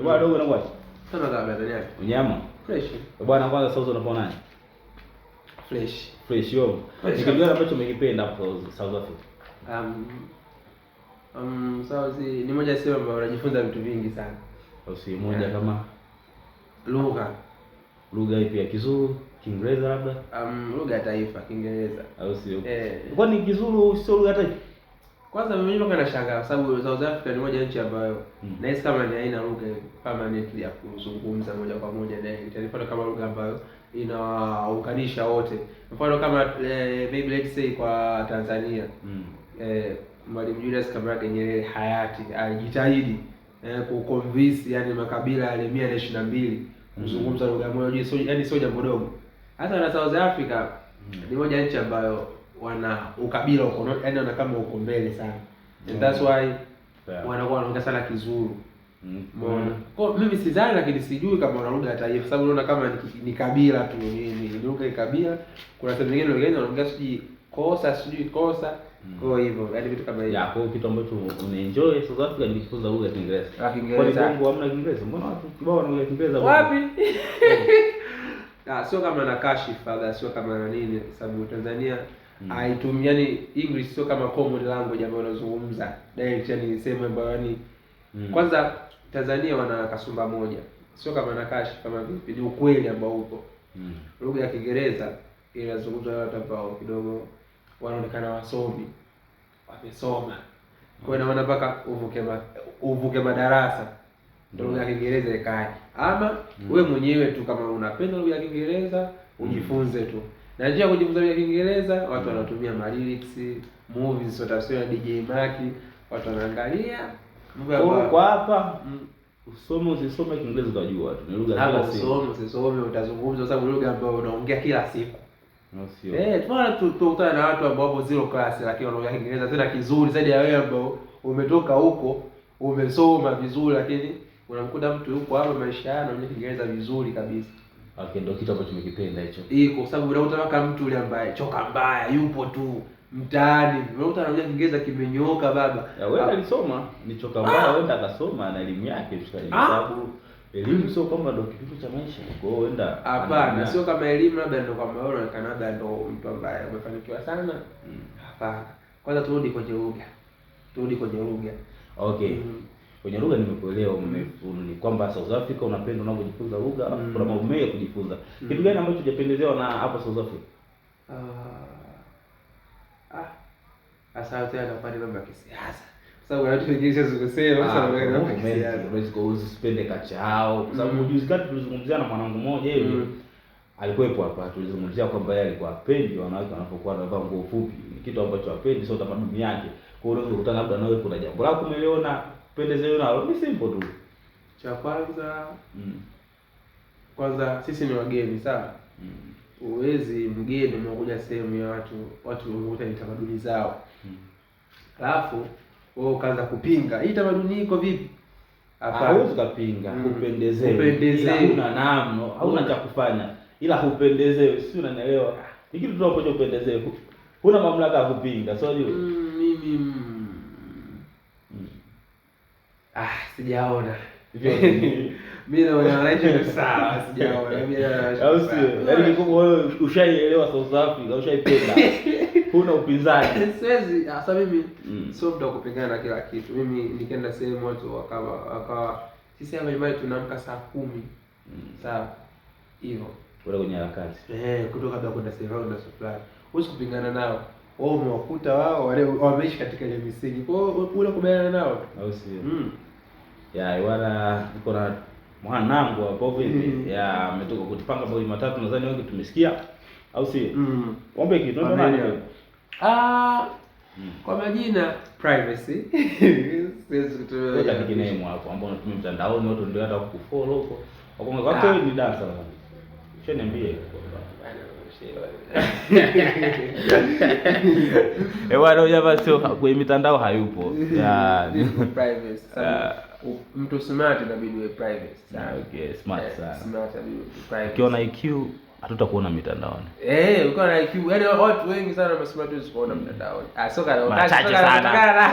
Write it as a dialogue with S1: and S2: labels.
S1: Bwana dogo inakuwa
S2: Kama kama Tanzania.
S1: unyama.
S2: Fresh.
S1: Bwana kwanza sasa unaponaje?
S2: Fresh.
S1: Fresh yo.
S2: Fresh.
S1: Ni kitu gani ambacho umekipenda hapo South Africa?
S2: South ni moja sehemu ambayo unajifunza vitu vingi sana.
S1: Au si moja kama
S2: Lugha.
S1: lugha ipi ya Kizulu, Kiingereza labda?
S2: Lugha ya taifa Kiingereza.
S1: Au sio?
S2: Eh.
S1: Kwani Kizulu sio lugha ya taifa?
S2: Kwanza mimi mpaka nashangaa kwa sababu South Africa ni moja ya nchi ambayo nahisi kama ni haina lugha permanently ya kuzungumza moja kwa moja direct. Yaani mfano kama lugha ambayo inawaunganisha wote. Mfano kama maybe let's say kwa Tanzania. Mwalimu Julius Kambarage Nyerere hayati alijitahidi kuconvince yani makabila yale 122 kuzungumza lugha moja, sio yani sio jambo dogo. Hata na South Africa ni moja ya nchi ambayo wana ukabila uko yani wana kama uko mbele sana. And that's why wanakuwa wanaongea sana Kizulu. Umeona? Kwa mimi sidhani, lakini sijui kama wana lugha ya taifa, sababu unaona kama ni kabila tu, ni lugha ya kabila. Kuna sehemu nyingine wengine wanaongea sijui kosa sijui kosa. Kwa hivyo, yaani vitu kama hivyo.
S1: Ya, kwa hiyo kitu ambacho unaenjoy South Africa ni kujifunza lugha ya Kiingereza.
S2: Ah, Kiingereza.
S1: Kwani Bongo hamna Kiingereza? Mbona watu kibao wanaongea Kiingereza Bongo?
S2: Wapi? Ah, sio kama na kashifa, labda sio kama na nini, sababu Tanzania haitumii yani English sio kama common language ambayo unazungumza direct, yani sehemu ambayo yani kwanza Tanzania wana kasumba moja, sio kama na kashifa kama vipi, ni ukweli ambao upo. Lugha ya Kiingereza inazungumzwa na watu ambao kidogo wanaonekana wasomi, wamesoma. Kwa hiyo inaona mpaka uvuke madarasa ndio lugha ya Kiingereza ikae. Ama wewe mwenyewe tu kama unapenda lugha ya Kiingereza ujifunze tu. Na njia ya kujifunza lugha ya Kiingereza watu wanatumia ma lyrics, movies watafsiri na DJ Maki, watu wanaangalia mambo ya
S1: Kwa hapa usome usisome Kiingereza utajua tu. Ni lugha
S2: hapa
S1: kila siku.
S2: usome usisome utazungumza kwa sababu lugha ambayo unaongea kila siku.
S1: No, sio.
S2: Tunaona tukutana na watu ambao wapo zero class lakini wanaongea Kiingereza tena kizuri zaidi ya wewe ambao umetoka huko umesoma vizuri, lakini unamkuta mtu yuko hapa maisha yake anaongea Kiingereza vizuri kabisa.
S1: Okay, ndio kitu ambacho tumekipenda hicho.
S2: Iko sababu unakuta mpaka mtu yule ambaye choka mbaya yupo tu mtaani, unakuta anaongea Kiingereza kimenyooka baba.
S1: Ya wewe alisoma ni choka mbaya, wewe akasoma na elimu yake mshikaji, kwa sababu elimu sio kwamba ndio kipimo cha maisha. Kwa hiyo wenda
S2: Hapana, sio kama elimu labda ndio kama wewe unaonekana labda ndio mtu ambaye umefanikiwa sana. Hapana. Kwanza turudi kwenye lugha. Turudi kwenye lugha.
S1: Okay. Kwenye lugha nimekuelewa, ni kwamba South Africa unapenda unavyojifunza lugha, kuna mambo mengi ya kujifunza. Kitu gani ambacho hujapendezewa na hapo South Africa?
S2: Sasa tena nafanya mambo ya kisiasa. Sababu watu wengine siwezi kusema sasa mambo ya kisiasa.
S1: Huwezi usipende kacha yao kwa sababu juzi kati tulizungumzia na mwanangu mmoja hivi. Alikuwepo hapa, tulizungumzia kwamba yeye alikuwa hapendi wanawake wanapokuwa wanavaa nguo fupi, ni kitu ambacho hapendi, sio tamaduni yake. Kwa hiyo unaweza kukutana labda nawe kuna jambo lako umeliona, pendezewe nalo, ni simple tu.
S2: Cha kwanza kwanza sisi ni wageni, sawa? Uwezi mgeni umekuja sehemu ya watu, watu wamekuta ni tamaduni zao. Alafu wewe ukaanza kupinga, hii tamaduni iko vipi? Hapana.
S1: Hauwezi kupinga, hupendezewi.
S2: Hupendezewi.
S1: Ila huna namna, hauna cha kufanya. Ila hupendezewi, si unanielewa? Ni kitu tu ambacho hupendezewi. Huna mamlaka ya kupinga, sio juu.
S2: Mimi sijaona. Mimi naona wananchi ni sawa, sijaona. Mimi naona wananchi
S1: Au
S2: ni
S1: sio?
S2: sawa.
S1: Yaani kikubwa wewe ushaielewa South Africa, ushaipenda. Huna upinzani.
S2: Siwezi, hasa mimi sio mtu wa kupingana na kila kitu. Mimi nikienda sehemu watu wakawa sisi hapa nyumbani tunaamka saa 10. Sawa. Hivyo.
S1: Kwenda kwenye harakati.
S2: Kutoka kabla kwenda sehemu na supply. Huwezi kupingana nao. Wao umewakuta wao wale wameishi katika ile misingi. Kwa hiyo unakubaliana nao.
S1: Au sio? Ya, wala niko na mwanangu hapo vipi? Ya, ametoka kutupanga mawili matatu, nadhani wengi tumesikia. Au sio? Ombe kitu ndio nani?
S2: Kwa majina privacy. Siwezi kutumia
S1: Weka
S2: jina.
S1: nickname hapo ambao unatumia mtandaoni watu ndio hata kukufollow huko. Wakonga kwako wewe ni dancer na. Sio niambie. Bwana huyu hapa sio kwenye mitandao hayupo. Ya.
S2: Ni privacy. Sababu mtu smart inabidi uwe private sana.
S1: Okay, smart sana.
S2: Smart inabidi uwe private.
S1: Ukiwa na IQ hatutakuona mitandaoni.
S2: Ukiwa na IQ, yaani watu wengi sana wamesema tu kuona mtandaoni. Sio kana
S1: Machache
S2: sio kana
S1: sana.
S2: kutokana na